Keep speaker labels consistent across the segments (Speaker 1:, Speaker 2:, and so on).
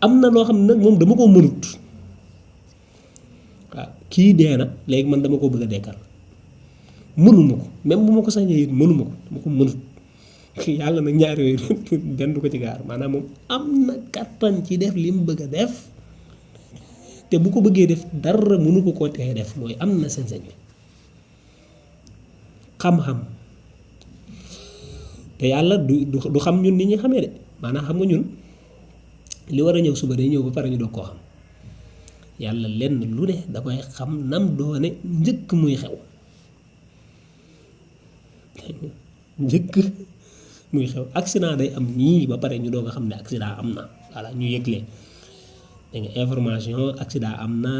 Speaker 1: am na loo xam ne nag moom dama koo mënut waaw kii dee na léegi man dama ko bëgg a dekkal mënuma ko même bu ma ko sañee it mënuma ko dama ko mënut yàlla nag ñaar yooyu benn du ko ci gaar maanaam moom am na kattan ci def li mu bëgg a def te bu ko bëggee def dara mënu ko koo tee def mooy am na sañ-sañ bi xam-xam te yàlla du xam ñun nit ñi xamee de maanaam xam nga ñun li war a ñëw suba day ñëw ba pare ñu doog koo xam yàlla lenn lu ne da koy xam nam doone njëkk muy xew njëkk muy xew accident day am nii ba pare ñu doog a xam ne accident am na voilà ñu yëgle dégg nga information accident am na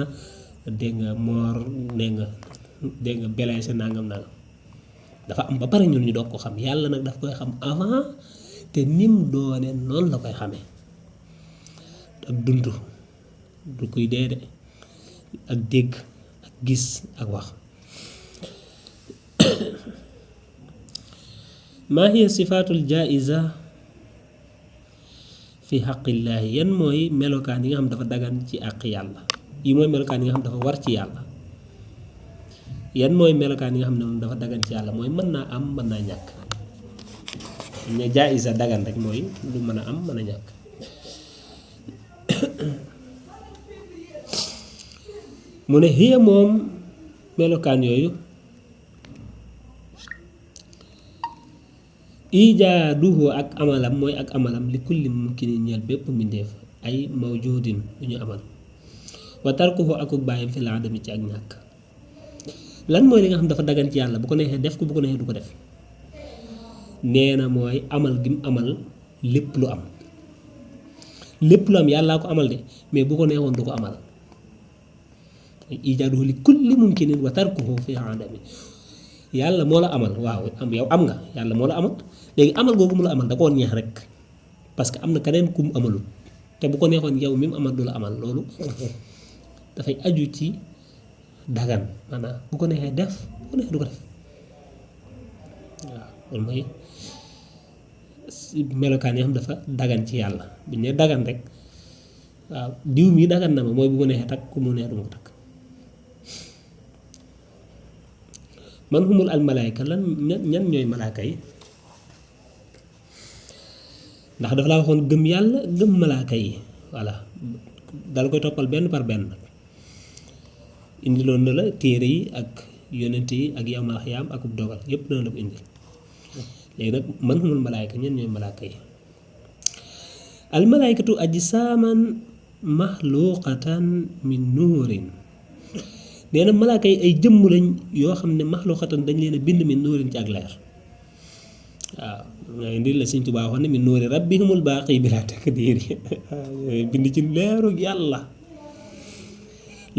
Speaker 1: dégg nga mort dégg nga blessé nangam nangam dafa am ba pare ñun ñu doog ko xam yàlla nag daf koy xam avant te nim doone noonu la koy xamee ak dund du koy dee de ak dégg ak gis ak wax maa hiya sifaatul jaiza fi xaqillaahi yan mooy melokaan yi nga xam dafa dagan ci àq yàlla yi mooy melokaan yi nga xam dafa war ci yàlla yan mooy melokaan yi nga xam ne moom dafa dagan ci yàlla mooy mën naa am mën naa ñàkk ne jaiza dagan rek mooy lu mën a am mën a ñàkk mu ne hiya moom melokaan yooyu ijaaduhu ak amalam mooy ak amalam li kulli mumkinin ñeel bépp mbindeef ay mawjudin lu ñu amal wa tarkuhu akuk bàyyam fi la adami ci ak ñàkk lan mooy li nga xam dafa dagan ci yàlla bu ko neexee def ko bu ko neexee du ko def nee na mooy amal gi mu amal lépp lu am lépp lu am yàllaa ko amal de mais bu ko neexoon du ko amal ijaaduhu li kulli mumkinin wa tarkuhu fi adami yàlla moo la amal waaw am yow am nga yàlla moo la amal léegi amal googu mu la amal da koo neex rek parce que am na keneen ku mu amalul te bu ko neexoon yow mi mu amal du la amal loolu dafay aju ci dagan maanaam bu ko neexee def bu ko neexee du ko def waaw loolu mooy melokaan yoo xam dafa dagan ci yàlla bu ñu nee dagan rek waaw diw mi dagan na ma mooy bu ko neexee takk ku mu neex du ma ko takk man humul al malaayka lan ñan ñooy malaaka yi ndax dafa laa waxoon gëm yàlla gëm malaaka yi voilà dal koy toppal benn par benn indiloon na la téere yi ak yonent yi ak yawmal xiyaam ak dogal yépp dana la ko indi léegi nag man humul malaayka ñan ñooy malaaka yi al malaaykatu ajsaaman maxluqatan min nuurin nee na malaaka yi ay jëmm lañ yoo xam ne maxluqatan dañ leen a bind min nuurin ci ak leer waaw nga indi la Sëñ Tuubaa waxoon ne min nuuri rabbihimul baaqi bilaa takdiiri bind ci leeru yàlla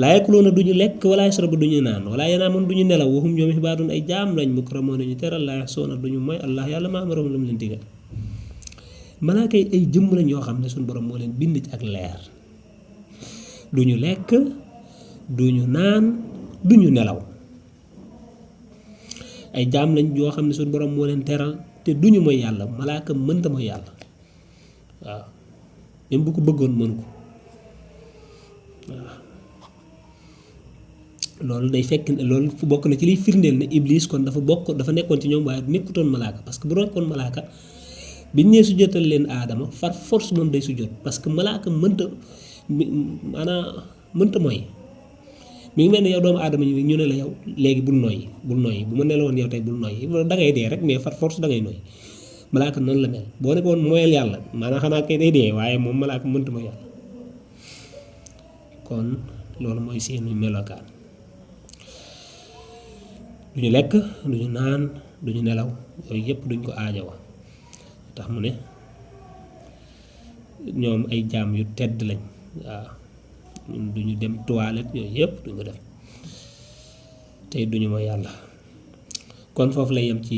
Speaker 1: laa yakuluuna duñu lekk wala yasrabu duñu naan wala yanaamuun duñu nelaw waxum ñoom ibaadun ay jaam lañ mukramuuna ñu teral laa yaxsuuna duñu mooy allah yàlla maa amaroom la mu leen digal malaaka yi ay jëmm lañ yoo xam ne suñu borom moo leen bind ci ak leer duñu lekk duñu naan duñu nelaw ay jaam lañ yoo xam ne suñu borom moo leen teral te duñu mooy yàlla malaaka mënta mooy yàlla waaw même bu ko bëggoon mën ko waaw loolu day fekk loolu fu bokk na ci liy firndeel ne iblis kon dafa nekkoon ci ñoom waaye nekkutoon malaaka parce que bu nekkoon malaaka biñ nee sujjóotal leen aadama far force moom day sujjóot parce que malaaka mënta maanaam mënta mooy mi ngi mel ne yow doomu aadama ñu ne la yow léegi bul noyyi bu ma ne la woon yow tey bul noyyi da ngay dee rek mais far force da ngay noyyi malaaka noonu la mel boo nekkoon mooyal yàlla maanaam xanaa kay day dee waaye moom malaaka mënta mooy yàlla kon loolu mooy seeni melokaan duñu lekk duñu naan duñu nelaw yooyu yëpp duñ ko aajowa tax mu ne ñoom ay jaam yu tedd lañ waaw duñu dem toilette yooyu yëpp duñ ko def tey duñu ma yàlla kon foofu lay yem ci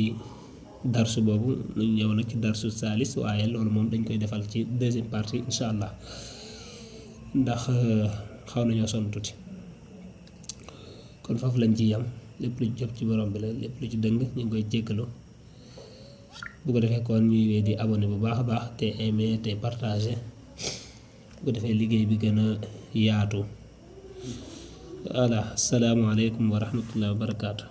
Speaker 1: darsu boobu ñu ñëw nag ci darsu saalis waaye loolu moom dañ koy defal ci deuxième partie insha allah ndax xaw nañoo sonn tuuti kon foofu lañ ci yem lépp lu jëm ci borom bi la lépp lu ci dëng ñu ngi koy jéggalu bu ko defee kon ñuy wéy di abonné bu baax a baax te aimé te partagé bu ko defee liggéey bi gën a yaatu voilà asalaamaaleykum wa rahmatullahi wa barakaatu.